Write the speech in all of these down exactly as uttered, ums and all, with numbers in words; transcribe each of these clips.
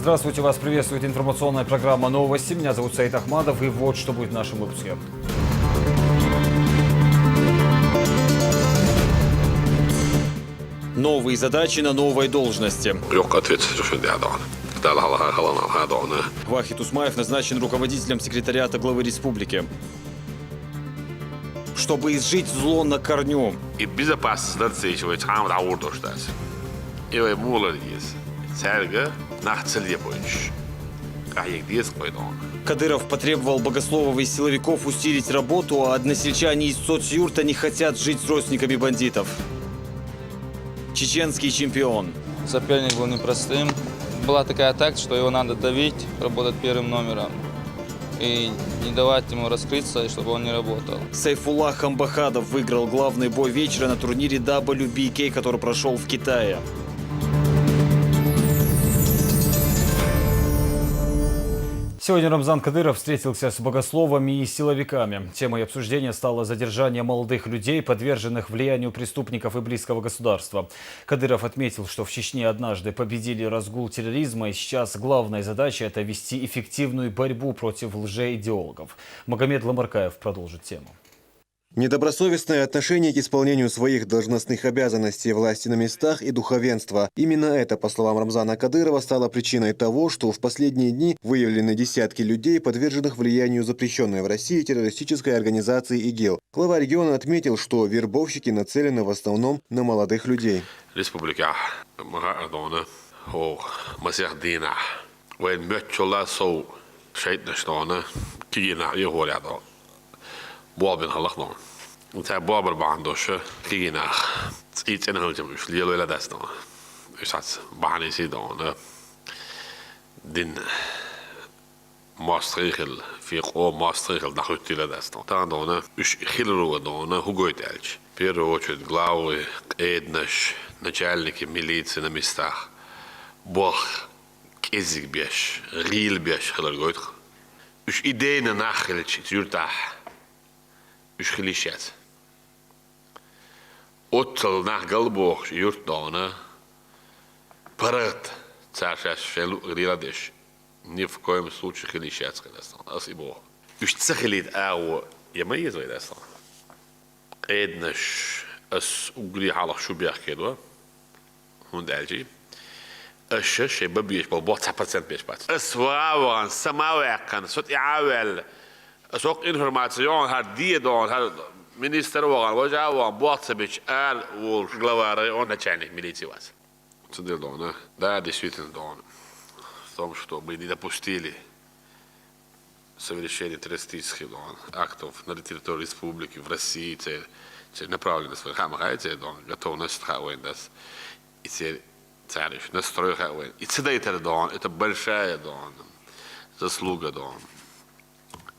Здравствуйте, вас приветствует информационная программа «Новости». Меня зовут Саид Ахмадов, и вот что будет в нашем выпуске. Новые задачи на новой должности. Yok, ответственность şu diyadon. Dal hala hala donu. Вахид Усмаев назначен руководителем секретариата главы республики. Чтобы изжить зло на корню. И безопасность наций чего там да урдоштас. И вы мулар из. Церга нахцелье больше. Каек дес койдон. Кадыров потребовал Богословова и силовиков усилить работу, а односельчане из соцюрта не хотят жить с родственниками бандитов. Чеченский чемпион. Соперник был непростым. Была такая тактика, что его надо давить, работать первым номером. И не давать ему раскрыться, и чтобы он не работал. Сайфулла Хамбахадов выиграл главный бой вечера на турнире W B K, который прошел в Китае. Сегодня Рамзан Кадыров встретился с богословами и силовиками. Темой обсуждения стало задержание молодых людей, подверженных влиянию преступников и близкого государства. Кадыров отметил, что в Чечне однажды победили разгул терроризма, и сейчас главная задача — это вести эффективную борьбу против лжеидеологов. Магомед Ламаркаев продолжит тему. Недобросовестное отношение к исполнению своих должностных обязанностей власти на местах и духовенства. Именно это, по словам Рамзана Кадырова, стало причиной того, что в последние дни выявлены десятки людей, подверженных влиянию запрещенной в России террористической организации ИГИЛ. Глава региона отметил, что вербовщики нацелены в основном на молодых людей. Республика Магадона, о, Масех Дина. Вен мёччула соу шейтнаш дона, кигина и горядо. Буабин халах дона. Ця буабар баан доша, кигина. И цена халчам уж лело ила дас дона. Уж сац баан иси дона. Дин мастер хил, фикъо мастер хил дахуттила дас дона. Та дона, уж хил руа дона, хугойт элч. В первую очередь главы, эднаш, начальники милиции на местах. Бог кӀезиг беш, гъил беш хилар гойтх. Уж идейна нах хилча юртахь, уж хилиш яц. Оццал нах галбохуш юрт дона, паргӀат цар шаьш шайн луъ гӀирала деш, ни в коем случае хилиш яц хилац. Ас и боху. Уж ца хилийта агӀо я ма еза вай дас. Къеданаш ас уггаре хьалха шу бехке до, хӀунда аьлча аша шайн бан беш болу боху цхьа процент беш бац. Ас вагӀа а вахана, са ма а ваьккхина, со тӀе а ваьлла, ас хӀокху информаци йогӀу хӀара де догӀу, хӀара министр а вахана, важа а вахана, боху ца бича ара волуш глава района начальник милиции вац. Ца дела догӀу, да, действительно догӀу. В том, что мы не допустили совершение террористических дон актов на территории республики, в России, це, це направленность вайн хама хай, це дон готовность ха вайн дас. И це цариш настрой ха вайн. И це дайтер дон, это большая дон заслуга дон.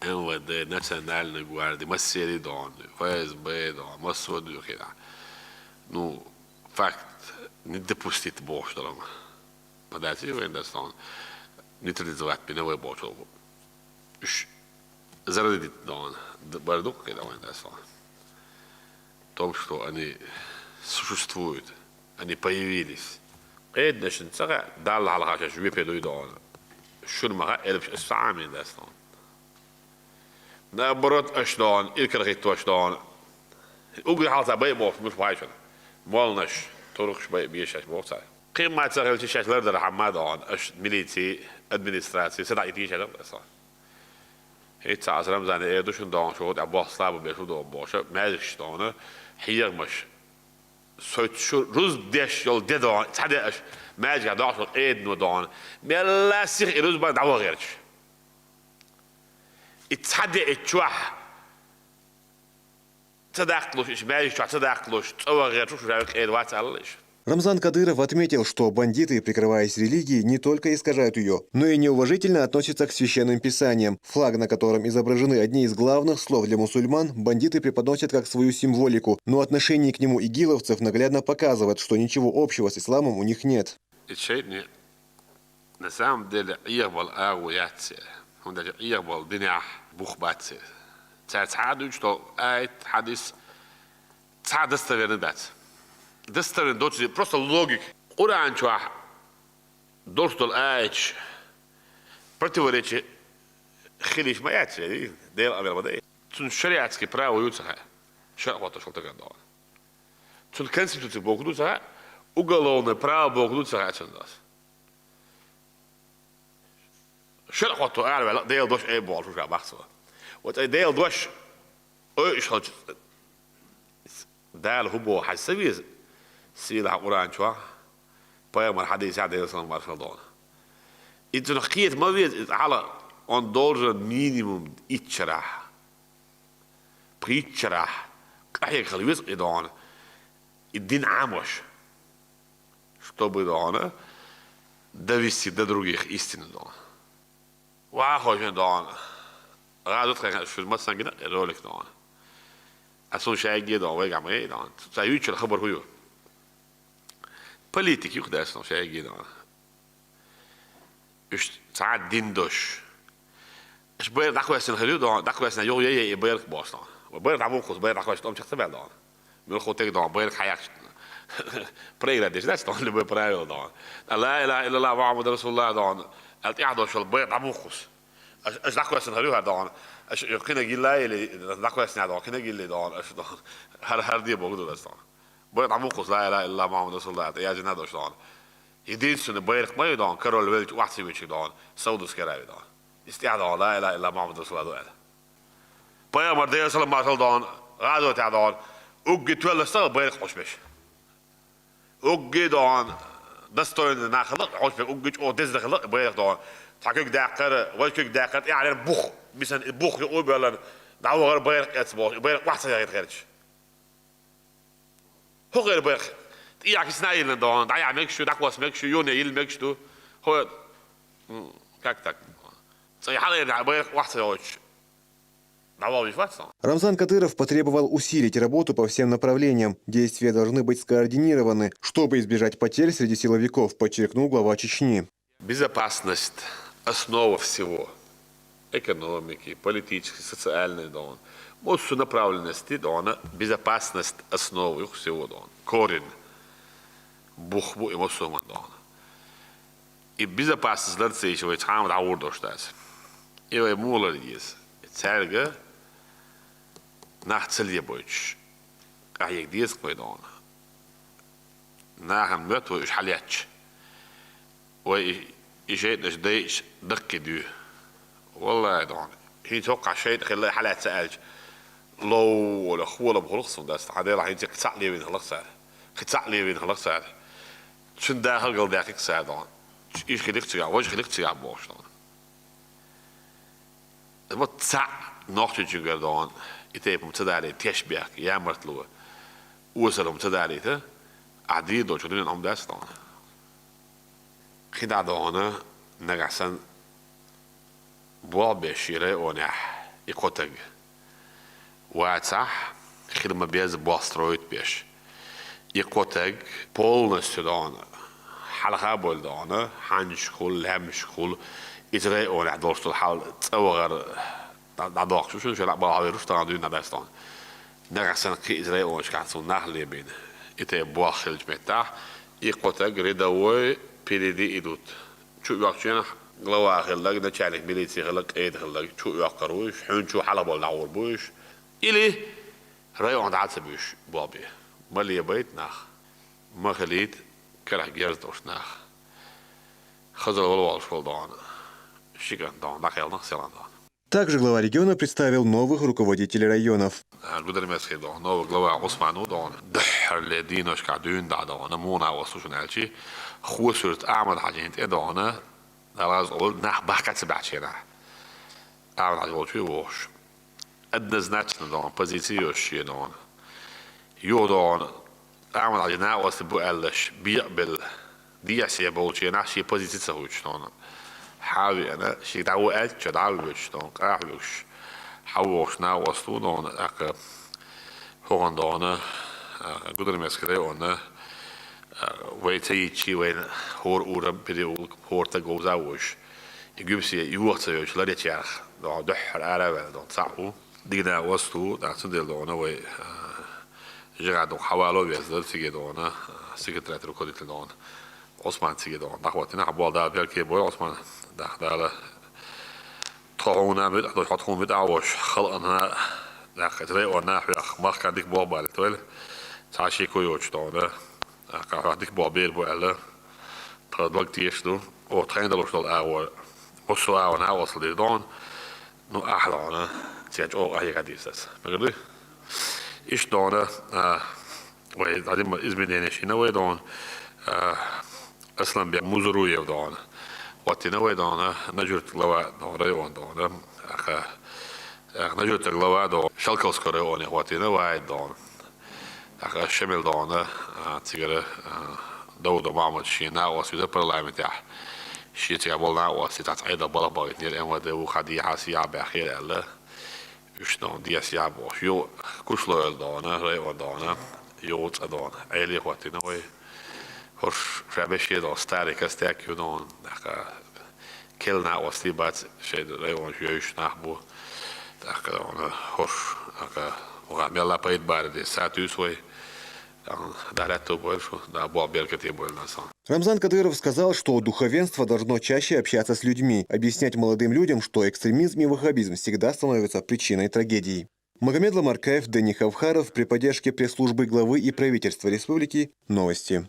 М В Д, Национальной гвардии, массери дон, Ф С Б дон, массо духина. Ну, факт не допустить боху долам. Подожди, вайн дас дон. Нейтрализовать бина вай боху. Уж заразить дон, бардук кхе дон дас дон. В том, что они существуют, они появились. Къеданашна ца хаьа, Далла хьалха шаьш вепе дуй дон. Шуна ма хаьа, элпаш ас саамин дас дон. Наоборот, аш дон, иркархиттош дон. Угри хьалца бай бохуш, муш бай шуна. Молнаш, туркхаш бай бешаш боху цара. Кхин ма ца хилча шаьш лардар хьамма дон, аш милиций, администраций, сада и тийша дас дон. Хьица ас Рамзане эр ду шуна догӀуш, ву тӀехь боху слаба беш ву догӀу бохуша, маьждигаш догӀуна, хьехамаш. Сойту шу рузба деш йолу де догӀуна, цхьа де аша маьждигехь догӀуш волу къедано догӀуна, мелла сиха и рузба дӀавахарча. И цхьа де и чохь ца даккхалуш, иша маьждиг чохь ца даккхалуш, цӀа вахарча шу шаьш къеда вац аьлла иша. Рамзан Кадыров отметил, что бандиты, прикрываясь религией, не только искажают её, но и неуважительно относятся к священным писаниям. Флаг, на котором изображены одни из главных слов для мусульман, бандиты преподносят как свою символику, но отношение к нему игиловцев наглядно показывает, что ничего общего с исламом у них нет. И шайтни На самом деле, Ӏехабала агӀо яц церан, хӀунда аьлча Ӏехабала динехь бух бац церан. Цара цхьа а дуьйцуш долу аят, хьадис цхьа а достоверный дац. Достоверный доцу, просто логика. Къуръан чохь долуш долу аяташ Противоречие хилиш ма яц, Дела амел ма дай. Цун шариатский право ю ца хаьа, шарӀ хӀотто шалтаган дона. Цун конституция боху ду ца хаьа, уголовное право боху ду ца хаьа цун дас. ШарӀ хӀотто араваьлла, Дела дош ай болуш ша бахцо. Вот ай Дела дош ой иш халч Дала хӀу боху хьаьж ца веза, сийлахь Къуръан чохь, пайхамар хьадийсехь Делан салам маршалла дона. И цунах кхета ма веза, иза хьала он должен минимум итт шарахь, пхийтта шарахь, къахьега хила веза и дона, и дин Ӏамош, чтобы дона довести до других истину дона. Ва хожен дона. Разут хен шур ма сангина ролик дона. А сун шайге дона, вайга ма дона. Ца ючер хабар хую. Политик юх дас сун шайге дона. Уж ца дин дош. Аш байр даквесин хирю дона, даквесин юг е е байр бос дона. Байр дабу хус, байр даквес том чакса бел дона. Муьлхха тегдон, байракх хьаяккхаш, проиграть деш дац тхуна любой правила дон. Ла илаха иллаллах Мухаммад расулуллах дон. Ал тӀаьхьа долчул байракх дӀабуххус. Аш, аш дӀакхоьссина хир ю хӀара дон. Аш кхинаг йилла или, дӀакхоьссина дон, кхинаг йилли дон, аш дон. ХӀара, хӀара де боху ду дац дон. Байракх дӀабуххус, ла илаха иллаллах Мухаммад расулуллах, тӀе яздина дош дон. Единственный байракх ма ю дон, король велча охьа ца вичиг дон, Саудовский Аравия дон. Иза тӀаьхьа дон, ла илаха иллаллах Мухаммад расулуллах ду аьлла. Пайхамар Делан салам маршалла дон, гӀазотехь дон, угги тоьллаш ца хила байракх Ӏуш беш. Угги дон, достойный нах хила, Ӏуш беш, угги чӀогӀа деза хила, байракх дон. Цхьа куьг даьккхар, вай куьг даьккхар, тӀаьхьа бух, мисан бух юкъу а боьллан, дӀавахар байракх эцна бохуш, и байракх охьа ца яхийта гӀерташ. ХӀун хир бу? ТӀехьа кисна йиллина дон, дӀаяхьа мегаш ю, дӀакхосса мегаш ю, юхане йилла мегаш ду. ХӀо, м, как так? Цхьа хьалайна байракх охьа ца йойтуш, дӀавахийта вац дон. Рамзан Кадыров потребовал усилить работу по всем направлениям. Действия должны быть скоординированы, чтобы избежать потерь среди силовиков, подчеркнул глава Чечни. Безопасность — основа всего. Экономики, политической, социальной дон. Массо направленности дон, безопасность — основа всего дон. Корень. Бух бу и массо хӀуман дон. И безопасность ларца йича вай цхьамма дӀагӀур долуш дац. И вай муха лар деза? Цаьрга нах ца лебойтуш, къахьега деза-кх вай дон. Нахана моьтту вай уьш хьалаьцча. Вай и, и шайтӀанаш дайча даккхий дуьйху. Валлахьи, дон, хӀинца хӀокхахь шайтӀа хилла хьалаьцна аьлча, лов волу холам хуьлу-кх суна дац, хьан делахь хӀинца кхин цхьаъ левина хилла-кх цара. Кхин цхьаъ левина хилла-кх цара. Цуьнан дахар галдаьккхи-кх цара, дон. Иша хилира-кх цигахь, важа хилира-кх цигахь бохуш, дон. Вот цхьаъ Нохчийчуьнгара дон, и тайпа хӀума ца далийта, тешнабехк, ямартло, осал хӀума ца далийта, ахь дийр долчу дуьненан хӀума дац дон. Кхин дӀа дон, нагахь санна болх беш шен районехь и кхо таг вацахь, хила ма безза болх строить беш. И кхо таг полностью дон, хьалха а бовлу дон, хьаннашкахула, лаьмнашкахула, иза районехь долуш долу хьал цӀа вахар дӀа-, дӀадоккхуш ду шуна, шуна балхьа вер ву шу тахана дуьйна дӀадаьстон. Нагахь санна кхин иза районашкахь цунна нах лебийна, и тайпа болх хиллачу меттехь, и кхо таг рядовой, впереди идут. Чу оьхучу хенахь глава хилларг, начальник милиции хилларг, къеда хилларг чу оьхкур ву уьш, хьуьнчу хьалха болу дӀагӀур бу уьш. Или район дӀа а ца буьйш болх бе. Ма лебайта нах, ма хилийта карахь герз долуш нах. Хазал вала волуш волу дон, ши кӀант дон, дӀакхелхина-кх селхана дон. Также глава региона представил новых руководителей районов. Гудармецкий дон, новый глава Ӏусман ву дон. Дуьххьарле дийнашкахь дуьйна дӀа дон, муха нах вац шуна аьлчи, Хосуьрта Ахьмад-Хьаьжин тӀе дон, Дала раза хуьлда, нах бахка ца баьхьча хенахь, Ахьмад-Хьаьжа волчу вохуш. Однозначно дон, позици йолуш шен дон. Юха дон, Ахьмад-Хьаьжин накъостий бу аьллаш, бекъабелла, дехьа-сехьа болчу хенахь шен позици ца хуьйцуш дон. Хьан а веана, шега дӀагӀо аьлча, дӀа а воьдуш дон, къахьоьгуш, хьан вохуш накъост ву дон, тӀаккха хӀокхуна дон, а, Гудармецкий районна, а, вай ца йитчий, вайна хӀора урам, переулок, хӀора таг вовза а вуьйш. И Гуьбсе йоха ца йойтуш ларъечарех дон дуьххьара ара а ваьлла дон цхьаъ ву. Дика накъост ву, тӀаккха цундела дон вай, а, жигӀа дукха хьавало а веза дара, циге дон, а, секретариат руководитель дон Ӏусман циге дон дӀахӀоттийна, хьан болх Дала беркате бойла Ӏусман, даха Дала Хьо хьуна вит, хьо тхуна вит агӀош халкъана, нах, районна хьох махкан дика болх балийта вайла. Цхьа шеко йоцуш дона. Аха, хьох дика болх бер бу аьлла. Тха дог теша ду. О, тхайна долуш долу агӀор. Массо а агӀор накъостал дийр дона. Ну, ахь дона. Цен чӀогӀа ахьега дийр сац. Мегар дуй? Иштта дона, а, вай, дӀадимма изменение шина вай дона. А, Асланбек Музуруев дона. Хьоттина вай дона, Нажурт глава дона, район дона. Аха, аха, Нажурта глава дона. Шалкалской районе хьоттина вай дона. Аха, Шамил дона, а, цигара, а, Дауда Махьмад шен накъост виза парламентехь. Шен цигахь болу накъостий, цхьацца Ӏедал балха бахийтинера, МВД ву, хьан дехьа сехьа баьхкера аьлла. Уьш дона, дехьа сехьа бохуш. Ю, Кушлойл дона, район дона, ю, цӀа дона. Ӏеле хӀоттийна вай. ХӀорш ша беше дона, старый костяк ю дона. Аха, керла накъостий бац, шайн районаш йовзуш нах бу. ТӀаккха дона, хӀорш, аха, ваха мелла пайда бара де, сатуьйсу вай. Дала аьтту бойла шу, Дала болх беркате бойла сан. Рамзан Кадыров сказал, что духовенство должно чаще общаться с людьми, объяснять молодым людям, что экстремизм и ваххабизм всегда становятся причиной трагедий. Магомед Ламаркаев, Дени Хавхаров при поддержке пресс-службы главы и правительства республики. Новости.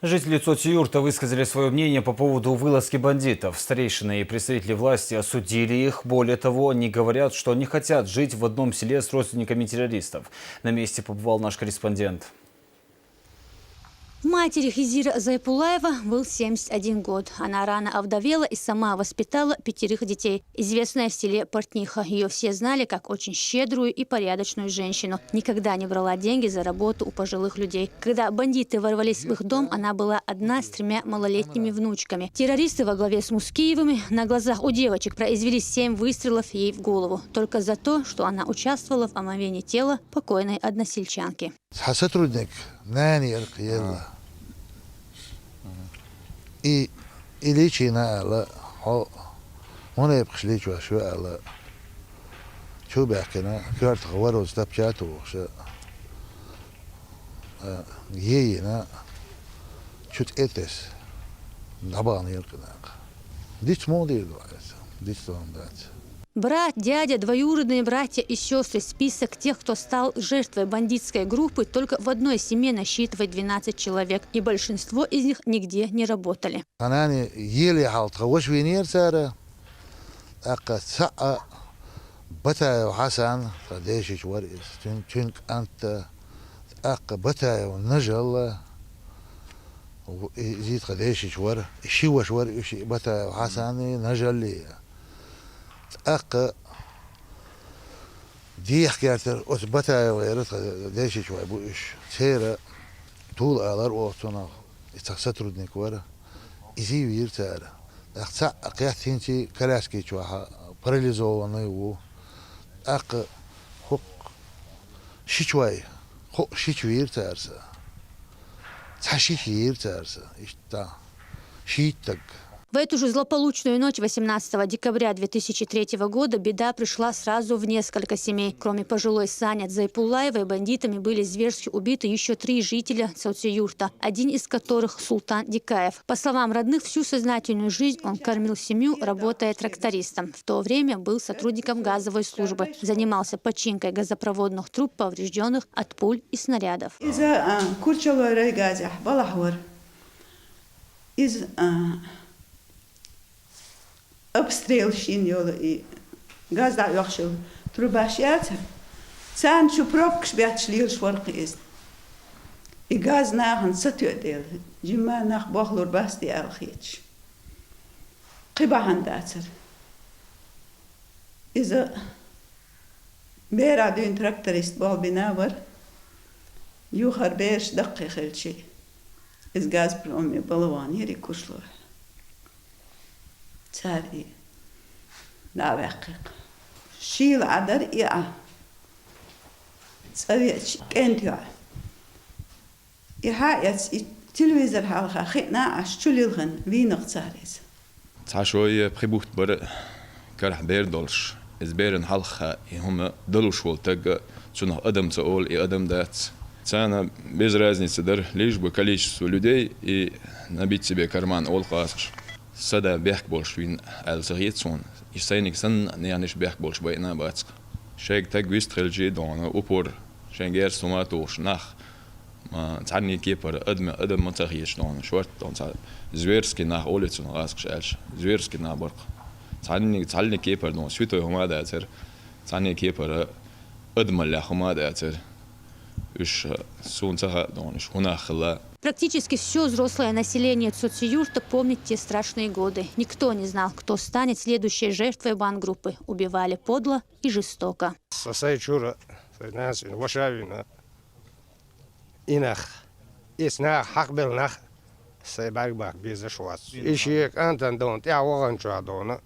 Жители Цоци-Юрта высказали своё мнение по поводу вылазки бандитов. Старейшины и представители власти осудили их. Более того, они говорят, что не хотят жить в одном селе с родственниками террористов. На месте побывал наш корреспондент. Матери Хизира Зайпулаева был семьдесят один год. Она рано овдовела и сама воспитала пятерых детей. Известная в селе портниха. Её все знали как очень щедрую и порядочную женщину. Никогда не брала деньги за работу у пожилых людей. Когда бандиты ворвались в их дом, она была одна с тремя малолетними внучками. Террористы во главе с Мускиевыми на глазах у девочек произвели семь выстрелов ей в голову. Только за то, что она участвовала в омовении тела покойной односельчанки. Цхьа сотрудник нана яра-кх елла. И, и лийчийна аьлла, хьо, хьуна эпхаш лийчош ю аьлла. Чу баьхкина, коьртах вороза тапча а тухуш, а, е йина, чу тӀе а тесна, дӀабаханера-кх нах. Диц муха дийр ду айса? Диц дон дац. Брат, дядя, двоюродные братья и сёстры. Список тех, кто стал жертвой бандитской группы, только в одной семье насчитывает двенадцать человек, и большинство из них нигде не работали. Тхан нана еле хьалха тхан ваша вийнера цара, тӀаккха цхьаъ Батаев Хьасан, тхан дешича вара иза, цуьн, цуьнан кӀант, тӀаккха Батаев Нажалла, иза тхан дешича вара, и ши ваша вара уьш, и Батаев Хьасани, Нажалли. ТӀаккха дехьа гертара оцу Батаевгара тхан дешича вай бу уьш. Церан Тула алара оха цунах, и цхьа сотрудник вара. Изий вийра цара. ТӀаккха цхьаъ кхетта хӀинца коляски чохь парализованный ву. ТӀаккха хӀокху шичой, кхоъ шича вийра цара са. Цхьа шича йийра цара са. Иштта шийтта стаг. В эту же злополучную ночь, восемнадцатого декабря две тысячи третьего года, беда пришла сразу в несколько семей. Кроме пожилой Сани Зайпуллаевой, бандитами были зверски убиты ещё три жителя Цоци-Юрта, один из которых Султан Дикаев. По словам родных, всю сознательную жизнь он кормил семью, работая трактористом. В то время был сотрудником газовой службы, занимался починкой газопроводных труб, повреждённых от пуль и снарядов. Иза, а, Курчалой райгазехь балахь вара. Иза, а, обстрел шина йолу и газ дӀаоьхуш йолу трубаш яцара. Царна чу пробкаш бетташ лелаш вара-кх иза. И газ нахана ца тоьа дела, жимма нах бохлур бац те аьлла хеташ. Кхин бахьана дацара. Иза берах дуьйна тракторист болх бина вара. Юхара бераш даккхий хилчий, иза Газпроме балаван йира и Кушлой. Цара и дӀа а ваьккхи-кх. Шийла Ӏа дара и Ӏа. ЦӀа веача кӀентий Ӏа. И хьа а эцна, и телевизор хьалха хиъна а Ӏаш, чу лилхина вийна-кх цара иза. Цхьа шо я пхи бутт бара карахь бер долуш. Иза беран хьалха и хӀума далуш волу стаг, цунах адам ца олу, и адам дац. Царна без разницы дара, лишь бы количество людей и набить себе карман, олу кхасаш. Са да бехк болуш вина аьлла ца хета суна. Иштта сайниг санна, неханаш бехк болуш байина а бац-кх. Шайга таг вистхилча а дона, упор шайн герз хӀума а тухуш нах, ма, цхьанне кепара адам, адам ма ца хеташ дона, шорта дона, цхьа зверский нах олу цунах гӀазкхаша аьлча, зверский нах бара-кх. Цхьанне, цхьанне кепара дона, святой хӀума а дацара, цхьанне кепара адамаллех хӀума а дацара. Уьш, суна ца хаьа дона, уьш хӀун нах хилла. Практически всё взрослое население Цоци-Юрта помнит те страшные годы. Никто не знал, кто станет следующей жертвой бандгруппы. Убивали подло и жестоко. Со сайн чура, сайн нана, сайн ваша вина. И нах, и нах, хьакхабелла нах, сайн бӀаьрг баккха безаш вац. И шен кӀантана дона, тӀаьхьа ваханчохь дона,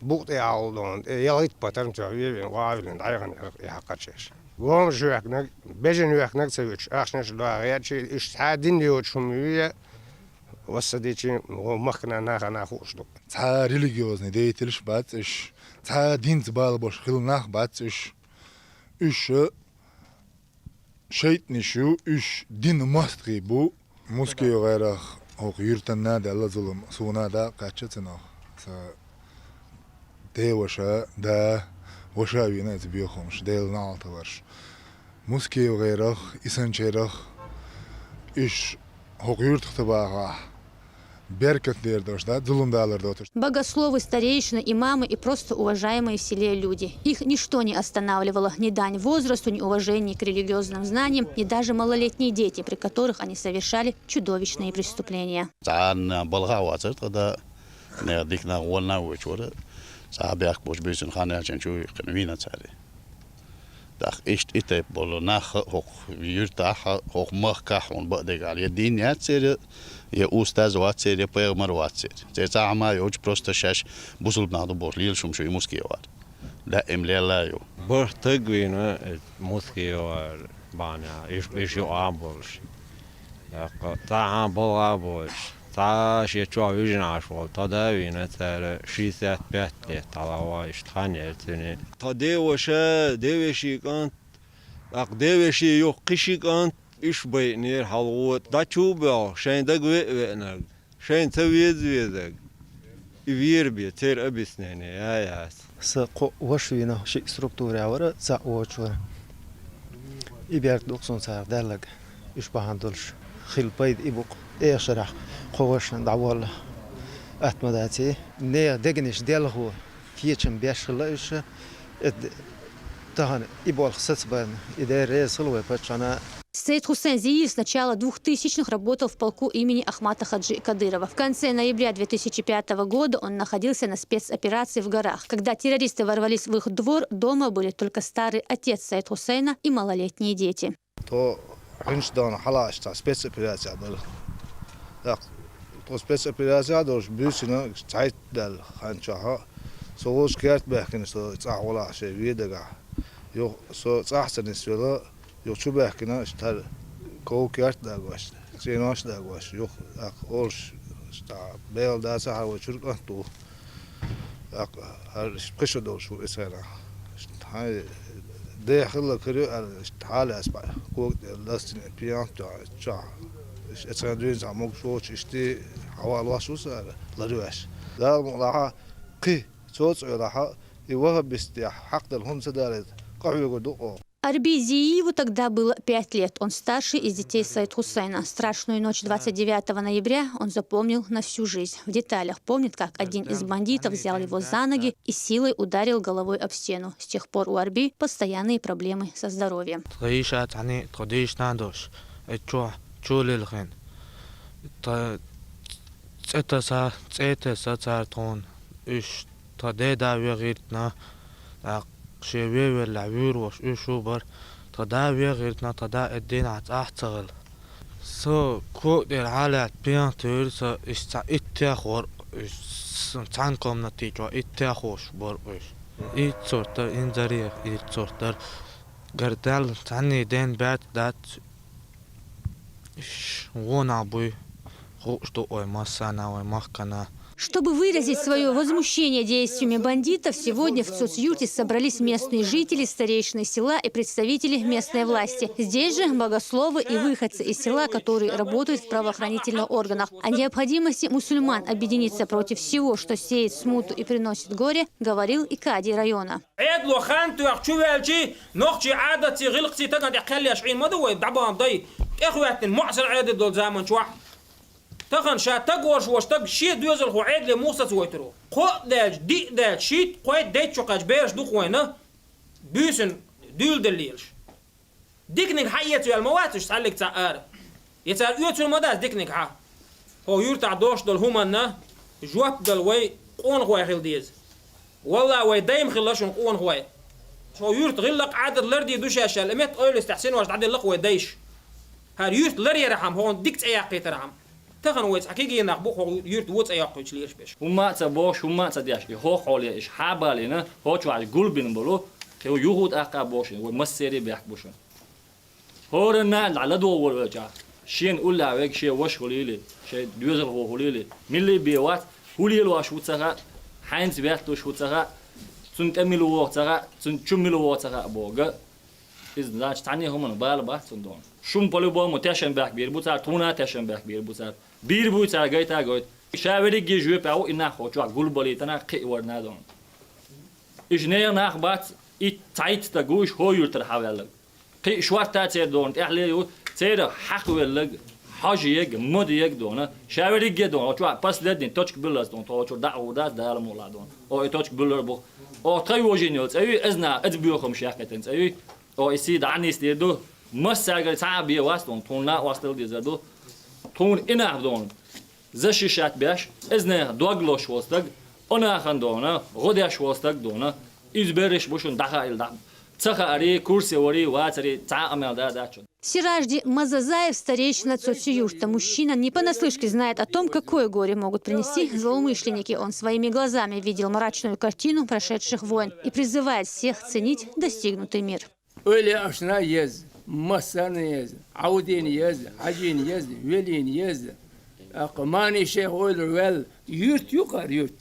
букъ тӀе Ӏалла дона, тӀе ялхитта патармчохь вевина, ваьвина, дӀайхана и хьакхачеш. Гомаш йоьхнарг, бежана йоьхнарг ца вуьтуш, ахчанаш догӀа гӀертачи, уьш цхьа а дин йоцуш хӀума ю я, вассадичи, гӀо махкана нахана хууш ду. Цхьа а религиозный деятелаш бац уьш, цхьа а динца бала болуш хилла нах бац уьш. Уьш шайтӀанаш ю, уьш динан мостагӀий бу. Мускиев ГӀайрах хӀокху юьртана а даьлла зулам, суна а дакъа кхаьчна цунах. Сан деваша, да, ваша вина иза боьха хӀумаш, Делан неӀалт хиларш. Мускиев ГӀайрах, и санчерах, уьш хӀокху юьртах тӀебахахь, беркат дер долуш дац, зулам далар доцуш. Богословы, старейшины, имамы и просто уважаемые в селе люди. Их ничто не останавливало, ни дань возрасту, ни уважение к религиозным знаниям, ни даже малолетние дети, при которых они совершали чудовищные преступления. Цхьанна балхахь вацара тхан да, нехан дика нах воллуш а воьдуш вара, цхьа а бехк болуш буьйсанна хан яьлча чу а вихкина вийна цара. ТӀаккха иштта и тайпа болу нах а хӀокху юьртахь а, хӀокху махкахь а хьуна бакъдерг аьлла, я дин яц церан, я устаз вац церан, я пайхамар вац церан. Церан цхьа а хӀума а йоцуш, просто шаьш бусулба нах ду бохуш лелаш хӀума шу и Мускиев ГӀайра. Даим лелла а ю. БархӀ стаг вийна, э, Мускиев ГӀайра бахьана, уьш, уьш юкъахь болуш. ТӀаккха цхьа а балхахь а боцуш, цхьа а шен чохь вижина Ӏаш волу тхан да а вийна, цара шестьдесят пять лет дӀалахь ван иштта хан яьлла цуьнан. Тхан деваша, девешин кӀант, тӀаккха девешин юха кхин ши кӀант, уьш байинера хьалхо, дӀа чу а боьлху, шайн дага веа а веанарг, шайна ца веза везарг. И вера бен, церан объяснение я яц. Сан кхо ваша вийна, шиъ структурехь вара, цхьаъ вочу вара. И беркат ду-кх суна царах даьлларг, уьш бахьана долуш хилла пайда и бу-кх. Эха шарахь кхо ваша дӀаволла атта ма дац и. Нехан дегнаш делхо, кечам беш хилла уьш. Эд-, тахана и болх сацабарна, и Дела реза хуьлда вай паччахьна. Саид-Хусейн Зииев с начала двухтысячных работал в полку имени Ахмата-Хаджи Кадырова. В конце ноября две тысячи пятого года он находился на спецоперации в горах. Когда террористы ворвались в их двор, дома были только старый отец Саид-Хусейна и малолетние дети. Тхо хӀинца дона хьалааш цхьа спецоперацехь дара. ТӀаккха тхо спецоперацехь долуш буьйсина цхьайтта даьлла хан чохь, со волчу керта баьхкина со цӀахь волахь шайн вен дагахь. Юха со цӀахь ца нисвелла, юха чу баьхкина, иштта хӀара ков керта дагош, цӀенош дагош, юха, тӀаккха олуш, иштта Бела дацахьара вай чуьра кӀант ву. ТӀаккха хӀара иштта пхи шо долуш ву и схьанахь. Иштта хьайн дехилла кара ю аьлла, иштта хьалаьцна бӀе кога тӀе ластина пенал тоьхна чохь. Иштта цхьана дуьйна цхьа могуш воцуш иштта хьавалош ву сан ара ларвеш. Дала мукъ лахь, кхин цо цӀойлахь, и ваххабистех хьакъ дала хӀума ца далийта, къахьоьгур ду оха. Арби Зииеву тогда было пять лет. Он старший из детей Саид-Хусейна. Страшную ночь двадцать девятого ноября он запомнил на всю жизнь. В деталях помнит, как один из бандитов взял его за ноги и силой ударил головой об стену. С тех пор у Арби постоянные проблемы со здоровьем. Тхан йиша цхьаьна тхо дийшина долуш, и чохь чу лилхина. Тхан цӀе таса, цӀе таса цара тхуна. Уьш тхан деда вен гӀиртина, тӀаккха шен вен веллехь вуьйр волуш уьш а бара. Тхан да вен гӀиртина, тхан да и дийнахь цӀахь а ца хилла. Со кога тӀера хьалаьцна пенал туьйра, сан иштта цхьа иттех вара уьш, сан цхьана комнати чохь иттех волуш бара уьш. Итт сурт дара, инзаре итт сурт дара. Гар даьлла цхьанний ден баьрта дац. Ш-, гӀо нах буй. хууш ду вай массанна, вай махкана. Чтобы выразить свое возмущение действиями бандитов, сегодня в соцюрте собрались местные жители, старейшины села и представители местной власти. Здесь же богословы и выходцы из села, которые работают в правоохранительных органах. О необходимости мусульман объединиться против всего, что сеет смуту и приносит горе, говорил и кади района. Ӏедало хан тоьхча чуваьлча, нохчий Ӏадатций, гӀиллакхций тагана тӀехъяллеш Ӏийна ма ду вай, дӀабахьа дай. ТӀехваьттина моӀсар Ӏедал долу заман чохь. Тахана ша таг оршош таг шен доьзалхо Ӏедале муха сацавойтур ву? Кхоъ даьлча, диъ даьлча, шийтта, кхойтта дейтта чу кхаьчча бераш ду-кх вайна, буьйсанна дуьйладала лелаш. Диканиг хьаэца ваьлла ма вац уьш цхьаллиг цхьаъ ара. Я цара оьцур ма дац диканиг хьа. ХӀо юьртахь долуш долу хӀуманна жоп дала вай къонахой хила деза. Валлахь, вай дайма хилла шуна къонахой. ХӀо юьрта гӀиллакх Ӏадат ларде ду шаьш аьлла, и метта ойластехь синош дӀаделла-кх вай дайша. ХӀара юьрта ларъярхьама, хӀокхунна дика цӀе яккхийтархьама. Тахана вай цхьа кегий нах бу хӀокху юьрта вон цӀе йоккхуьйтуш лелаш берш. ХӀумма а ца бохуш, хӀумма а ца деш, и хӀокху хьоле иша хьабалийна, хӀокху чохь гулбина болу, кхин юха а тӀаккха бохуш, вай массерий а бехк бу шуна. ХӀоранна а дӀа ладогӀа волавелчахь, шена уллехь верг шен ваша хуьлийла, шен доьзалхо хуьлийла, милла а бен вац, хӀун лелош ву ца хаьа, хьаьнца ветталуш ву ца хаьа, цунна тӀе мила вогӀу ца хаьа, цунна чу мила вогӀу ца хаьа боху. Иза, значит, цхьанне а хӀуманах бала бац цунна дона. Шуна по-любому тешнабехк бийр бу цара, тхуна а тешнабехк бийр бу цара. Бийр буй цара, гайта а гойту. Ша верриге жоьпехь ву и нах хӀокху чохь гулбалийтарна, кхиаварна дона. Иша нехан нах бац, итт, цхьайтта стаг ву иша хӀо юьртара хьаваьлларг. Кхин а шортта церан дона тӀехьле ю, церан хьакхавелларг, хьожа ерг, мода ерг дона. Ша верриге дона, хӀокху чохь последний точка буьлларца дона, тхо хӀокху чуьра дӀа а гӀур дац, Дала мукъ лахь дона. О, и точка буьллар бу. О, тхан йожийна йолу цӀе ю, иза наха, иза боьхамаш яьккхийтина цӀе ю. О, и сий дӀа а нисдийр ду. Массаьргара цхьа а бен вац дона, тхуна накъосталла дезар ду. Тхуна и нах дона. Защищать беш, иза нехан дог лозуш волу стаг, о нахана дона, гӀо деш волу стаг дона, иза берриш бу шуна дӀахаийла дӀа. Ца хаарий, курсе варий, вацарий, цхьа а къамел да дац шуна. Сиражди Мазазаев, старейшина Цоци-юрта. Мужчина не понаслышке знает о том, какое горе могут принести злоумышленники. Он своими глазами видел мрачную картину прошедших войн и призывает всех ценить достигнутый мир. Ойла яашна еза, массарна еза, Ӏовдийна еза, хьажийна еза, велийна еза. ТӀаккха маний шайх ойла ваьлла, юьрт ю-кх хӀара юьрт.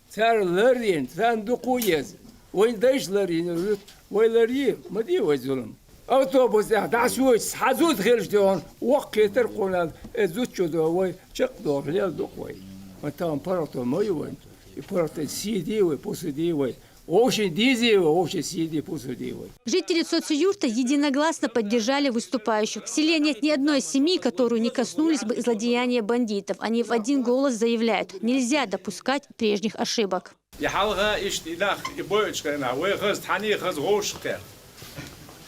Цара ларйина, царна дукха еза. Вайн дайша ларйина юьрт, вай ларйий, ма де вай зулам. Автобус тӀехь дӀасавойтуш, цхьа зуда хилча дехьа, воккхетар кхунал, э, зудчо до вай, чекхдохуш лел ду-кх вай. Вайн тахана паргӀато ма ю вайн. И паргӀатан сий де вай, пусу де вай. Вовшийн дезий вай, вовшийн сий де, пусу де вай. Жители Цоци-юрта единогласно поддержали выступающих. В селе нет ни одной семьи, которую не коснулись бы злодеяния бандитов. Они в один голос заявляют: нельзя допускать прежних ошибок. И хьалха иштта и нах, и бойучу хенахь, вай хаза тхьаний хаза вовшах кхер.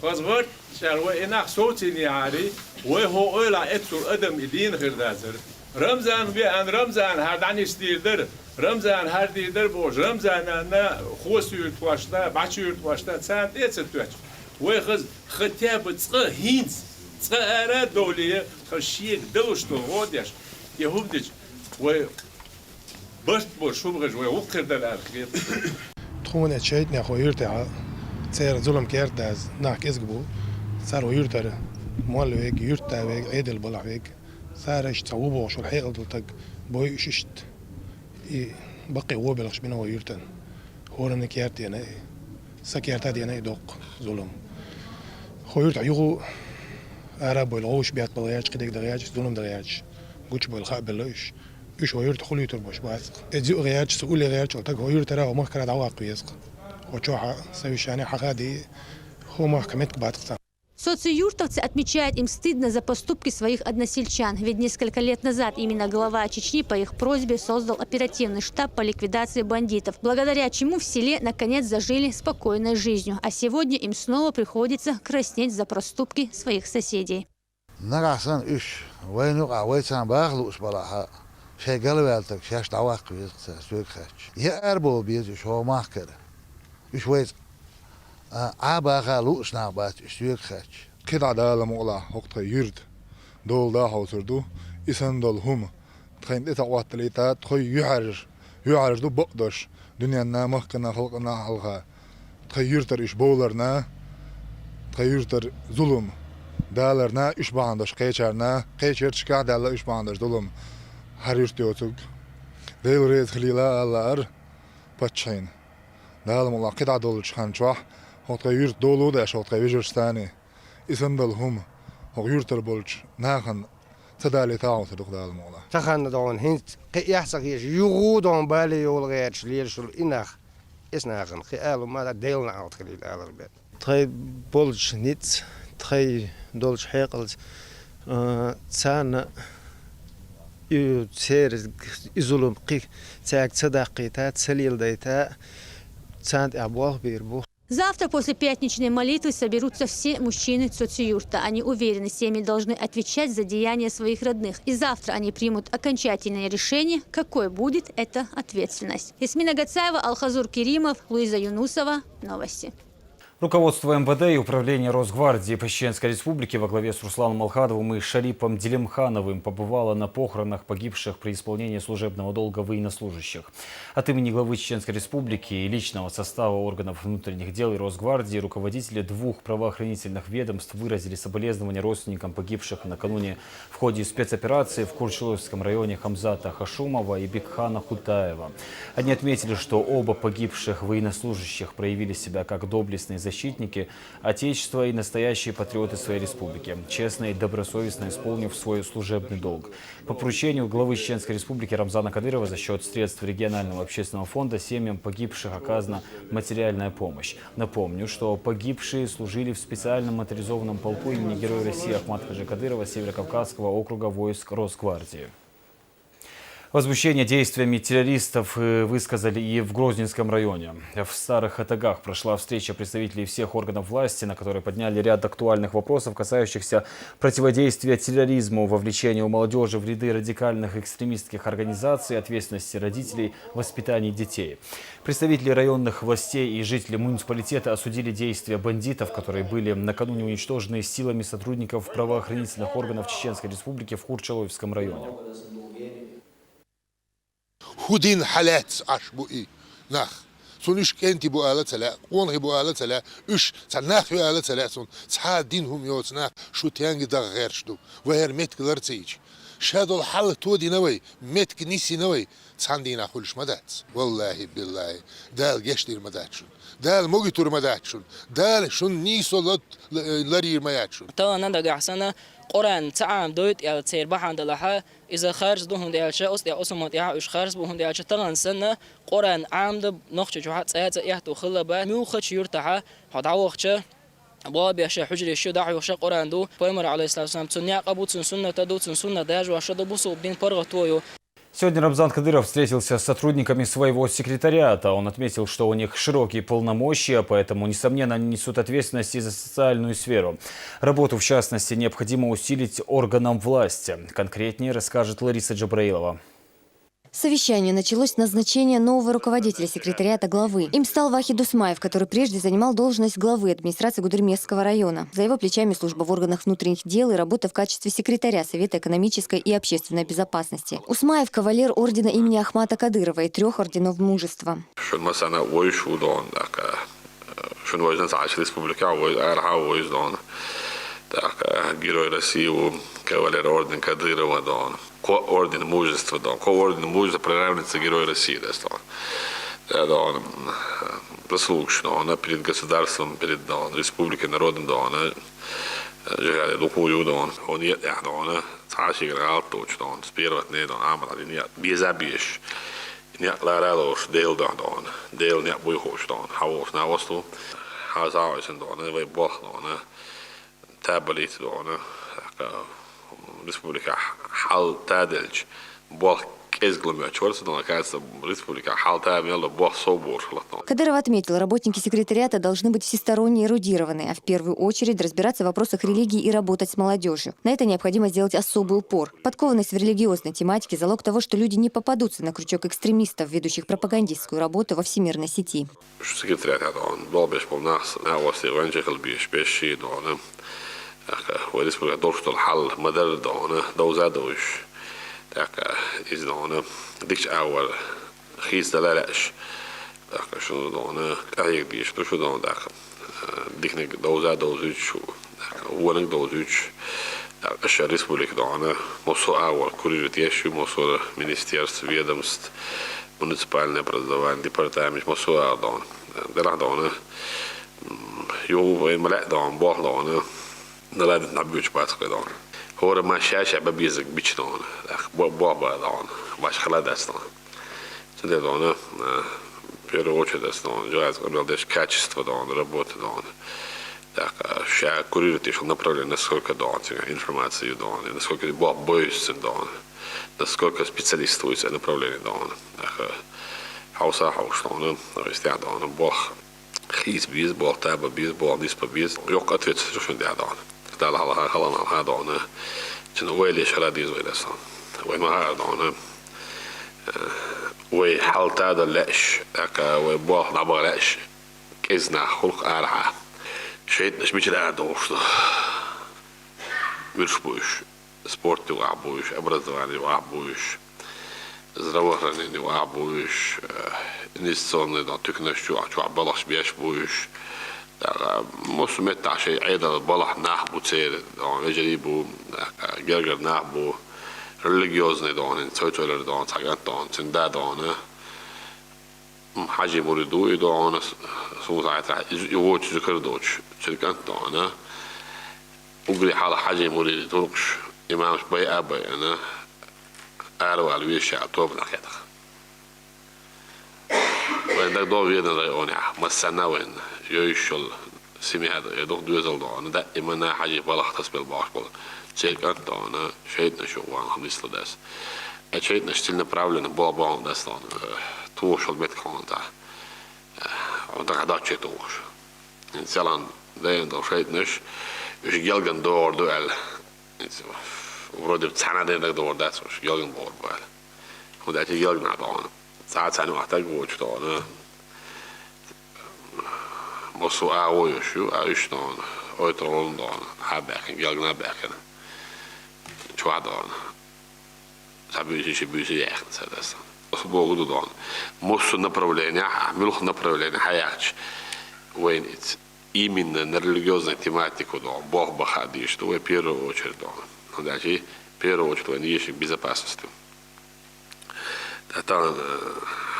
Хаза гӀарт шаьра вай и нах совцийнехьарий, вай хӀо ойлахь эццул адам и дийна хир дацара. Рамзан веана, Рамзан хӀара дӀанисдийр дара, Рамзан хӀара дийр дара бохуш, Рамзанна хосуьйтуш да, бӀачуьйтуш да, царна тӀе а ца тоьттуш. Вай хаза хотя бы цкъа хӀинца, цкъа ара а довлий, хаза шега далуш долу гӀо а деш, я хӀума дича, вай барт болуш хӀума хезча, вай гӀуллакх хир дара аьлла хета. Тхуна эцу шайтӀанех хӀо юьртахь церан зулам керта даза нах кӀезиг бу. Цара хӀо юьртара молла вега, юьртда вега, Ӏедал балахь вега. Цара иштта цхьа ву бохуш вара хьекъал долу таг бойуш иштта. И баккхий гӀо белхаш бина хӀо юьртан. ХӀоранна керта дена и, са керта дена и доккха зулам. ХӀо юьртахь юху ара а бойла, гӀовш бетта бала гӀерташ, кхидерг дан гӀерташ, зулам дан гӀерташ, гучубойла хаа белла уьш. Уьш хӀо юьрта хулуьйтур баш бацкъ. Эза юа гӀерташ, ца уле гӀерташ волу таг хӀо юьртара хӀо махкара дӀаваккха везкъ. ХӀо чохьа совещание хьахади, хӀо махка метка бацкъ цхьа. Социюртовцы отмечают, им стыдно за поступки своих односельчан, ведь несколько лет назад именно глава Чечни по их просьбе создал оперативный штаб по ликвидации бандитов, благодаря чему в селе наконец зажили спокойной жизнью, а сегодня им снова приходится краснеть за проступки своих соседей. Нагахь санна уьш вайна юкъахь вай царна баха лууш балахь а, шайн галваьлла таг шаьш дӀаваккха веза цара соьга хаьттича. Я арабовла беза уьш хӀокху махкара. Уьш вайца Ӏа баха лууш нах бац уьш соьга хаьттича. КхидӀа Дала мукъалахь хӀокху тхайн юьрта дола да хьовсур ду, и санна долу хӀума тхайна тӀе ца Ӏотталийта, тхо юьхьӀаьржа, юьхьӀаьржа ду бакъдош, дуьненна, махкана, халкъана хьалха. Тхайн юьртара уьш бовларна, тхайн юьртара зулам даларна, уьш бахьана долуш кхечарна, кхечу юьрташкахь а даьлла уьш бахьана долуш зулам. ХӀара юрт йоцург Дела реза хилийла ала лаара паччахьна. Дала мукъалахь кхидӀа долчу хан чохь хӀокху тхайн юрт долу а деш, хӀокху тхайн вежаршца а. И санна долу хӀума хӀокху юьртара болчу нахана ца далийта а гӀо ца ду-кх Дала мукъалахь. Тахана догӀун хӀинца кхин эхь ца хезаш, юха догӀун бале йолу гӀерташ лелаш йолу и нах, эс нахана кхин алу ма Делан Ӏалат хилийла алар бен. Тхайн болчу ницкъ, тхайн долчу хьекъалца, а, царна и, церан и зулам кхин цаьрга ца даккхийта, ца леладайта, царна тӀехь болх бийр бу. Завтра после пятничной молитвы соберутся все мужчины Цоцююрта. Они уверены, семьи должны отвечать за деяния своих родных. И завтра они примут окончательное решение, какой будет эта ответственность. Ясмина Гацаева, Алхазур Керимов, Луиза Юнусова. Новости. Руководство М В Д и Управление Росгвардии по Чеченской Республике во главе с Русланом Алхадовым и Шарипом Делимхановым побывало на похоронах погибших при исполнении служебного долга военнослужащих. От имени главы Чеченской Республики и личного состава органов внутренних дел и Росгвардии руководители двух правоохранительных ведомств выразили соболезнования родственникам погибших накануне в ходе спецоперации в Курчалойском районе Хамзата Хашумова и Бекхана Хутаева. Они отметили, что оба погибших военнослужащих проявили себя как доблестные защитники Отечества и настоящие патриоты своей республики, честно и добросовестно исполнив свой служебный долг. По поручению главы Чеченской Республики Рамзана Кадырова за счёт средств регионального общественного фонда семьям погибших оказана материальная помощь. Напомню, что погибшие служили в специальном моторизованном полку имени Героя России Ахмат Хаджи Кадырова Северо-Кавказского округа войск Росгвардии. Возмущение действиями террористов, э, высказали и в Грозненском районе. В Старых Хатагах прошла встреча представителей всех органов власти, на которой подняли ряд актуальных вопросов, касающихся противодействия терроризму, вовлечению молодёжи в ряды радикальных экстремистских организаций, ответственности родителей в воспитании детей. Представители районных властей и жители муниципалитета осудили действия бандитов, которые были накануне уничтожены силами сотрудников правоохранительных органов Чеченской Республики в Курчалойском районе. ХӀун дина хьалаьцна Ӏаш бу и нах? Цунна уьш кӀентий бу ала ца лаьа, къонахий бу ала ца лаьа, уьш цхьа нах ю ала ца лаьа цунна. Цхьа дина хӀума йоцу нах шу тенга даха гӀерташ ду. Вай хӀара меттиг лар ца йича. Ша долу хьал тодина вай, меттиг нисйина вай, цхьана дийнахь хуьлуш ма дац. Валлахи, биллахи, Дала гечдийр ма дац шуна. Дала могуьйтур ма дац шуна. Дала шуна нийсо ло-, ларйийр ма яц шуна. Тахана нагахь санна, Къуръан ца Ӏамадойту аьлла церан бахьана далахьа, иза харц ду, хӀунда аьлча, оцу тӀехь, оцу хӀуманна тӀехь уьш харц бу, хӀунда аьлча, тахана санна, Къуръан Ӏамадан Нохчийчохь цкъа а ца эхь хилла бац. Муьлххачу юьртахьа хьо дӀавахча, болх беш хьуьжарш ю, дӀахьоьхуш Къуръан ду. Пайхамар, алейхиссалату вассалам, цуьнан некъ а бу, цуьнан суннат а ду, цуьнан суннат дажош а ду, бусалба дин паргӀато ю. Сегодня Рамзан Кадыров встретился с сотрудниками своего секретариата. Он отметил, что у них широкие полномочия, поэтому, несомненно, они несут ответственность и за социальную сферу. Работу, в частности, необходимо усилить органам власти. Конкретнее расскажет Лариса Джабраилова. Совещание началось с назначения нового руководителя секретариата главы. Им стал Вахид Усмаев, который прежде занимал должность главы администрации Гудермесского района. За его плечами служба в органах внутренних дел и работа в качестве секретаря Совета экономической и общественной безопасности. Усмаев — кавалер ордена имени Ахмата Кадырова и трёх орденов Мужества. Шуна массарна вуьйцуш ву дона, тӀаккха шуна вуьйцу цхьацца республикехь вуьйцу, арахьа вуьйцу дона. ТӀаккха Герой России ву, кавалер орден Кадырова дона. Кхо орден Мужества дона. Кхо орден Мужества приравнивается Герой России дас дона. Да, дона. Заслугаш дона перед государством, перед дона, республикой, народом дона. Жигали дукха ю дона. Он ет ях дона. Цхьа шигара гӀалат доцуш дона. С первого дня дона, Ахмат Ӏали, не беза беш. Некъ лара лоруш, Дела дуьхьа дона. Дела некъ буй хууш дона. Хьан волуш на васту. Хьан сагӀойсан дона, вай болх дона. Та балийта дона. Республика хьал та делча, болх кӀезиг луьмечу вара ца дона, кажется, республика хьал та мел болх сов борш латно. Кадыров отметил, работники секретариата должны быть всесторонне эрудированы, а в первую очередь разбираться в вопросах религии и работать с молодёжью. На это необходимо сделать особый упор. Подкованность в религиозной тематике — залог того, что люди не попадутся на крючок экстремистов, ведущих пропагандистскую работу во всемирной сети. Шу секретариат дона, долбеш пол нахс, на васи ванчехал беш, беш ши дона. ТӀаккха вай республика долуш долу хьал ма-дарра дона, довза а довзуш. ТӀаккха иза дона, дикачу агӀор хийцадала лаьаш. ТӀаккха шу дона, къахьега дийш ду шу дона, тӀаккха диканиг довза а довзуьйтуш, тӀаккха вониг а довзуьйтуш. Аша республика дона, мосо агӀор курирует еш ю, мосо министерство, ведомство, муниципальное образование, департамент, мосо агӀор дона. Делахь дона, ю вай ма лаьа дона, болх дона, наладить набуьйчу бац кхе дона. ХӀора ма ша-ша бан безаг бича дона, бо-, болх ба дона, баш хала дац дона. Цундела дона, э, в первую очередь, ас дона, желательно къамел деш качество дона, работа дона. Так, а, ша курирует еш направление, насколько дона, цигахь информацию дона, насколько болх боюсь дона, насколько специалист вуй цу направление дона. Так, э, хьовса хьовш дона, вистя дона, болх хийца беза, болх таба беза, болх ниспа беза, йоккха ответственность ю шун тӀехь дона. Далла хьалха, хала хьалха дона. Цуьнан ойла еш хила деза вай дас дона. Вай ма хаара дона. Э, вай хьал тадала лаьаш, тӀаккха вай болх дӀабаха лаьаш, кӀезиг нах хуьлу-кх арахьа. ШайтӀанаш мичара арадовлуш ду? Вуьрш бу уьш, спорт юкъахь бу уьш, образование юкъахь бу уьш, здравоохранение юкъахь бу уьш, э, инвестиционный дона туьканаш чохь, чохь балхаш беш бу уьш. ТӀаккха массо а меттахь шайн Ӏедал балхахь нах бу церан, дона вежарий бу, тӀаккха гергара нах бу, религиозный дона, хӀинца цой-цойла дона, цхьа кӀант дона, цуьнан да дона. М, хьажий мурид ву и дона, с-, суна схьахетарехь, иза и вочу зуькар доцуш, цуьнан кӀант дона. Уггаре хьалха хьажий муридийн туркхаш, имамаш байа а байина, аравала веза ша тобанах кхетахь. Вайн дагадогӀу Веданан районехь, массарна а вайн, йовзуш йолу семья а ду, э, дукха доьзал дона, даимана хьажий балхах тасабелла бохуш болу. Церан кӀант дона, шайтӀанаш юкъа вахана хӀума нисло дас. Э, шайтӀанаш целенаправленно бо-, бохуш дас дона, э, тухуш йолу меттиг хьуна тӀехь. Э, хьуна тӀаккха дочче тухуш. Селхана дайна долу шайтӀанаш, уьш гелган догӀур ду аьлла. Вроде цхьана а ден дагадогӀур дац уьш, гелган богӀур бу аьлла. ХӀунда аьлча гелганахь дона. Цхьа а цхьаьна вахтаг воцуш дона. Массо а агӀо йолуш ю, а уьш дона. ОйтаргӀална дона. Хьа а баьхкина, гелгана а баьхкина. Чохь дона. Цхьа буьйса, ши буьйса яьхна ца даса. Аса боху ду дона. Массо а направленехь, муьлха направление хьаяхча, вайна иза именно на религиозную тематику дона, болх бан хаа дезаш ду вай первую очередь дона. ХӀунда аьлча первую очередь вайна езаш безопасность ду. Ткъа тахана, э,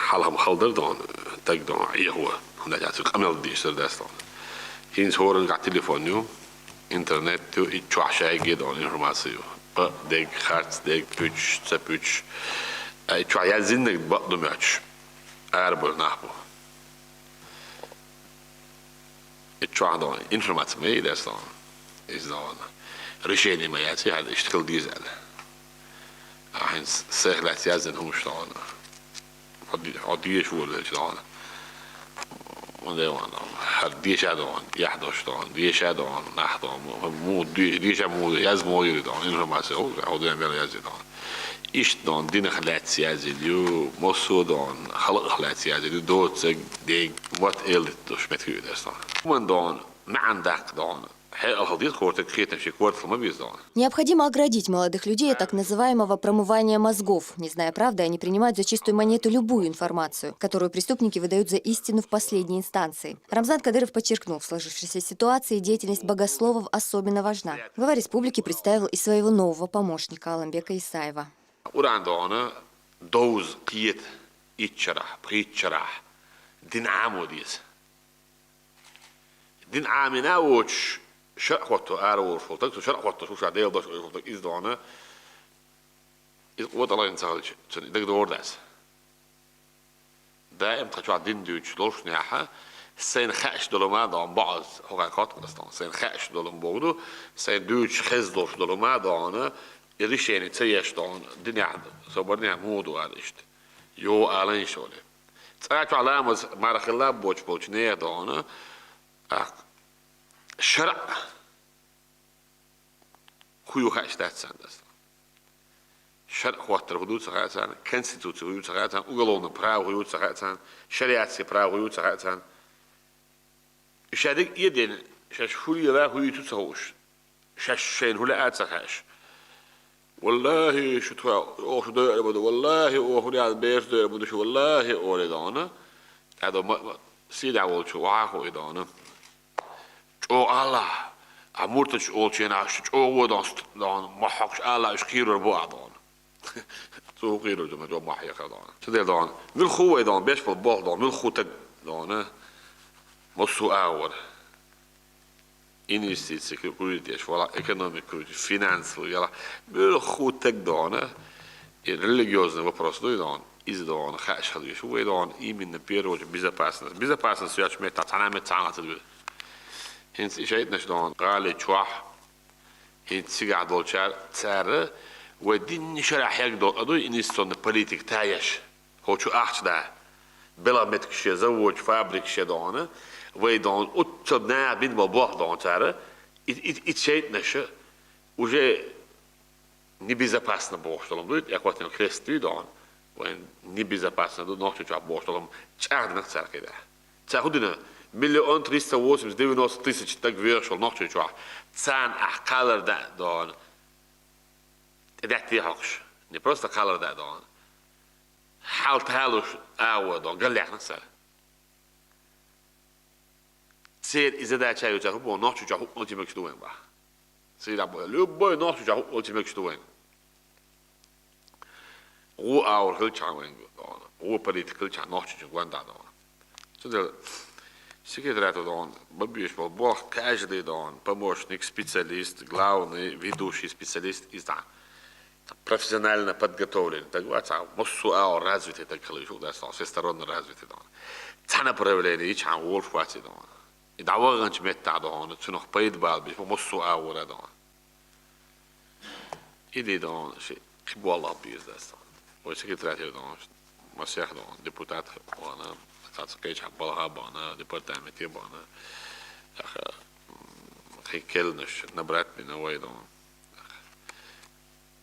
хьалха-м хала дара дона, таг дона, Ӏехо. ХӀунда аьлча цуьнан къамел дезаш дара дас дона. ХӀинца хӀоранна гахь телефон ю, интернет ю, и чохь шайге дона информаци ю. Къа дерг, харц дерг, пуьчуш, ца пуьчуш. Ткъа и чохь яздинарг бакъ ду моьттуш, арабевлла нах бу. И чохь дона информаци ма яй дас дона. Иза дона. Решение ма яц, хьан иштта хила деза аьлла. Ахьа хӀинца сайх лаьцна яздина хӀумаш дона. Хьо де-, хьо деша волавелча дона. Ма де ван дона. ХӀара деша дона, яхь дош дона, деша дона, нах дона. Му, му, де-, деша му, яз му юри дона, информация, хьо, хьо де мел язди дона. Иштта дона, динах лаьцна язйина ю, массо а дона, халкъах лаьцна язйина ю, доцаг, дег, мотт эладита долуш меттиг ю дас дона. ХӀуман дона, маьӀна даккха дона. Хьекъал хила деза кхортаг, кхетам шен кортах ма беза дона. Необходимо оградить молодых людей от так называемого промывания мозгов. Не зная правды, они принимают за чистую монету любую информацию, которую преступники выдают за истину в последней инстанции. Рамзан Кадыров подчеркнул, в сложившейся ситуации деятельность богословов особенно важна. Глава республики представил и своего нового помощника Аламбека Исаева. Къуръан дона, довза, кхета, итт шарахь, пхийтта шарахь, дин Ӏамо деза. Дин Ӏамийна а воцуш, шаръ хӀотто араволуш волу стаг, цу шаръ хӀоттош ву ша Делан дош оьшуш волу стаг, иза дона, иза къотӀалгӀина ца хилча, цунна и дагадогӀур дац. Даим тхан чохь дин дуьйцуш долушшехь, сайна хаьаш долу ма а дона, бакъ аса хьо хьайн кхотту аса дона, сайна хаьаш долу ма боху ду, сайна дуьйцуш хезна долуш долу ма а дона, и решение ца еш дона, динехь, собарнехь муха ду ала иштта. Йо, алан йиш оле. Цкъа чохь ламаз марха хилла а боцуш болчу нехан дона, тӀаккха шаръ хӀун ю хаьаш дац царна аса. Шаръ хӀоттар хӀун ду ца хаьа царна, конституция хӀун ю ца хаьа царна, уголовный право хӀун ю ца хаьа царна, шариатский право хӀун ю ца хаьа царна. И ша дерг а дина, шаьш хӀун лела, хӀун йиту ца хууш. Шаьш шайна хӀун лаьа а ца хаьаш. Валлахи, шу тхо, оха шу дойур ма ду, валлахи, оха хӀун яхьа бераш дойур ма ду шу, валлахи, олий дона. Ада ма, ма, сийдахь волчу вахьа а хууй дона. ЧӀогӀа Аллахь, А мурталча олча хенахь уж чӀогӀа дон, дон, мохьокхуш ала уж кхийрор бу а дон. Цо кхийрор ду, ма дон, мохь яхар дон. Цу дела дон. Муьлхха вай дон, беш болу болх дон, муьлхха таг дон. Массо а агӀор. Инвестиций куьйгаш деш, вала экономика куьйгаш, финансовый яла. Муьлхха таг дон. И религиозный вопрос ду и дон. Иза дон, хаьаш хила везаш ву вай дон, именно первую очередь безопасность. Безопасность яц меттахь, цхьана а метта цхьана а ца дуьйла. ХӀинца и шайтӀанаш дон, гӀали чохь, хӀинца цигахь долчара, цара вай динна шарахь хьегна долу а дуй, инвестиционный политика таяш. ХӀокху чу ахча да. Белхан меттигаш, заводаш, фабрикаш дон, вай дон, уьттазза наха бина болу болх дон цара, и, и, и шайтӀанаш уже небезопасно бохуш долу дуй, тӀекхоьттина крест дуй дон, вайн небезопасно ду, Нохчийчохь бохуш долу чӀагӀдинарг цара кхидӀа. Ца хӀун дина, миллион триста восемьдесят, девяносто тысяч таг вехаш волу Нохчийчохь, царна ахь кхалар даа дон, тӀедеттий хьокхуш, не просто кхалар даа дон, хьал талуш агӀо дон, галлехна цара. Церан и задача ю цара хӀун боху, Нохчийчохь хӀуъа мегаш ду вайн бахьа. Сийрахь боху, любой Нохчийчохь хӀуъа мегаш ду вайн. Вон агӀор хилчахьана вайн дон, вон политика хилчахьана Нохчийчу гонда дон. Цу дела секретаря дон, бан безаш болу болх каждый дон, помощник, специалист, главный, ведущий специалист, иза дӀа. Профессионально подготовленный таг вац, а массо а агӀор развитый таг хила везаш ву, дас дон, всесторонне развитый дон. Цхьа направление йичхьана волуш вац и дон. И дӀаваханчу меттахь дон, цунах пайда бала беш бу массо а агӀора дон. И ди дон, ши кхин болх беза дас дон. Вай секретарь дон, масех дон, депутат бахана, цхьацца кхечахь балха бахана, департаменте бахана. Аха, м, кхин келнаш набрать бина вай дон.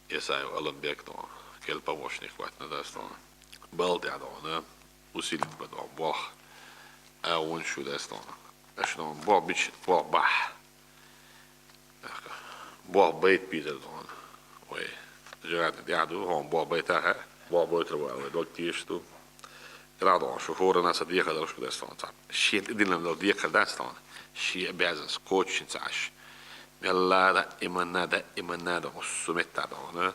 Исаев Аламбек дон, кел помощник вац на дас дон. Бал тӀехь дон, усилить бан дон, болх. А вон шу дас дон. Аша дон, болх бича, болх бахь. Болх байта безар дон. Вай, жирана тӀехь ду, хьуна болх байта хаа, болх бойтар вай, вай дог тешаш ду. Грах дон, шу хӀоранна сан дехар дара шу дас дон. Шен тӀедиллина долу декхар дац дон. Шен а бязанца коччинца Ӏаш. Мелла да, иманна да, иманна да, массо а метта дон.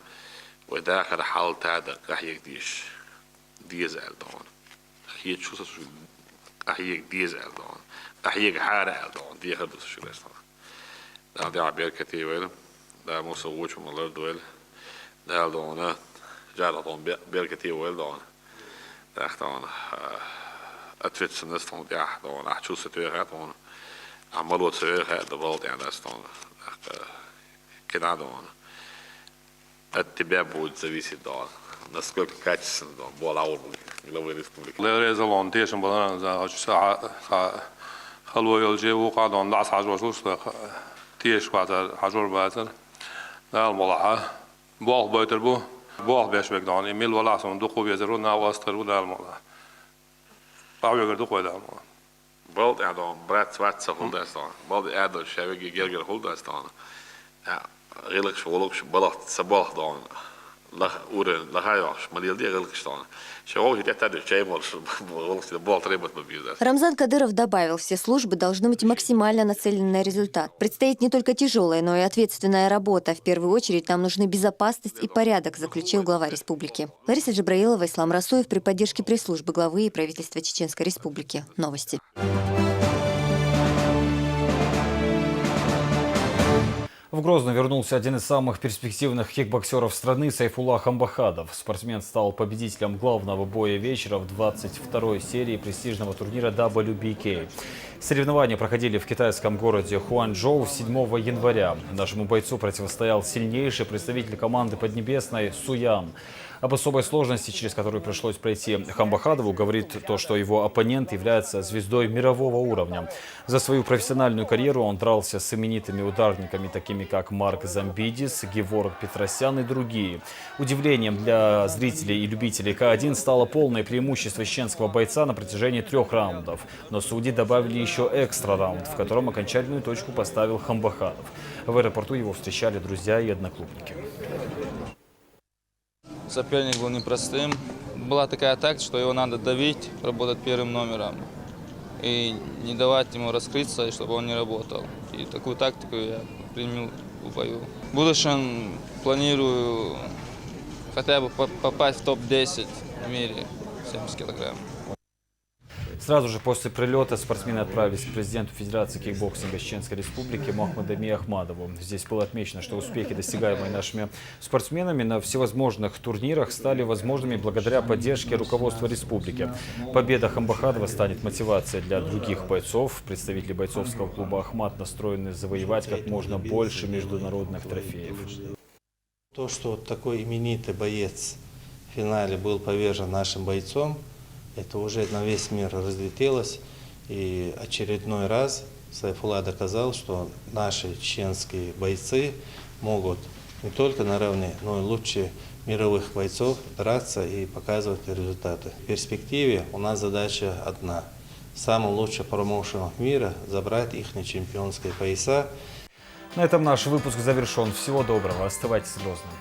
Вай дахар хьал та да, къахьега дезаш. Деза аьлла дон. Хеташ шу сан шу къахьега деза аьлла дон. Къахьега хьара аьлла дон. Дехар ду сан шу дас дон. Дала тӀехь беркате вайла. Дала массо а вочу ма лардойла. Дала дона, жаргӀа тхуна бе-, беркате вайла дона. ТӀаккха тхуна, а, ответственность тхуна тӀехь дона. Ахь чу ца тоьха тхуна. Ахь мало ца веха да бал тӀехь дац тхуна. ТӀаккха кхидӀа дона. От тебя будет зависеть дона. Насколько качественно дона. Бола аур главы республики. Лерезалон тешам баларан за хочу са, са, халва йолче вукха дона. Дас хьажош луш, тешаш вацар, хьажор бацар. Дала молахьа. Болх бойтар бу, болх беш вег дон, и мил валахь сон дукха везар ву, нав астхар ву Дала мала. Къахьвегар дукха вай Дала мала. Бал тӀехь дон, брат, сват ца хул дас дон. Бал тӀехь дон, ша веги гергар хул дас дон. Я, гӀилгаш, волукш, балахт, са балх дон. Лах, уре, лаха йохш, малил де гӀилгаш дон. Ша вовши тӀе тадеш, чай молш, волукш, болх требовать ма беза. Рамзан Кадыров добавил, все службы должны быть максимально нацелены на результат. Предстоит не только тяжелая, но и ответственная работа. В первую очередь нам нужны безопасность и порядок, заключил глава республики. Лариса Джабраилова, Ислам Расуев при поддержке пресс-службы главы и правительства Чеченской Республики. Новости. В Грозный вернулся один из самых перспективных кикбоксеров страны Сайфулла Хамбахадов. Спортсмен стал победителем главного боя вечера в двадцать второй серии престижного турнира W B K. Соревнования проходили в китайском городе Хуанчжоу седьмого января. Нашему бойцу противостоял сильнейший представитель команды Поднебесной Суян. Об особой сложности, через которую пришлось пройти Хамбахадову, говорит то, что его оппонент является звездой мирового уровня. За свою профессиональную карьеру он дрался с именитыми ударниками, такими как Марк Замбидис, Геворг Петросян и другие. Удивлением для зрителей и любителей К один стало полное преимущество чеченского бойца на протяжении трех раундов. Но судьи добавили еще экстра раунд, в котором окончательную точку поставил Хамбахадов. В аэропорту его встречали друзья и одноклубники. Соперник был непростым. Была такая тактика, что его надо давить, работать первым номером. И не давать ему раскрыться, и чтобы он не работал. И такую тактику я применил в бою. В будущем планирую хотя бы по- попасть в топ десять в мире, семьдесят килограмм. Сразу же после прилета спортсмены отправились к президенту Федерации кикбоксинга Чеченской Республики Махмадами Ахмадову. Здесь было отмечено, что успехи, достигаемые нашими спортсменами на всевозможных турнирах, стали возможными благодаря поддержке руководства республики. Победа Хамбахадова станет мотивацией для других бойцов. Представители бойцовского клуба «Ахмат» настроены завоевать как можно больше международных трофеев. То, что такой именитый боец в финале был повержен нашим бойцом, это уже на весь мир разлетелось. И очередной раз Сайфулла доказал, что наши чеченские бойцы могут не только наравне, но и лучше мировых бойцов драться и показывать результаты. В перспективе у нас задача одна. Самым лучшим промоушенам мира забрать их чемпионские пояса. На этом наш выпуск завершен. Всего доброго. Оставайтесь с Грозным.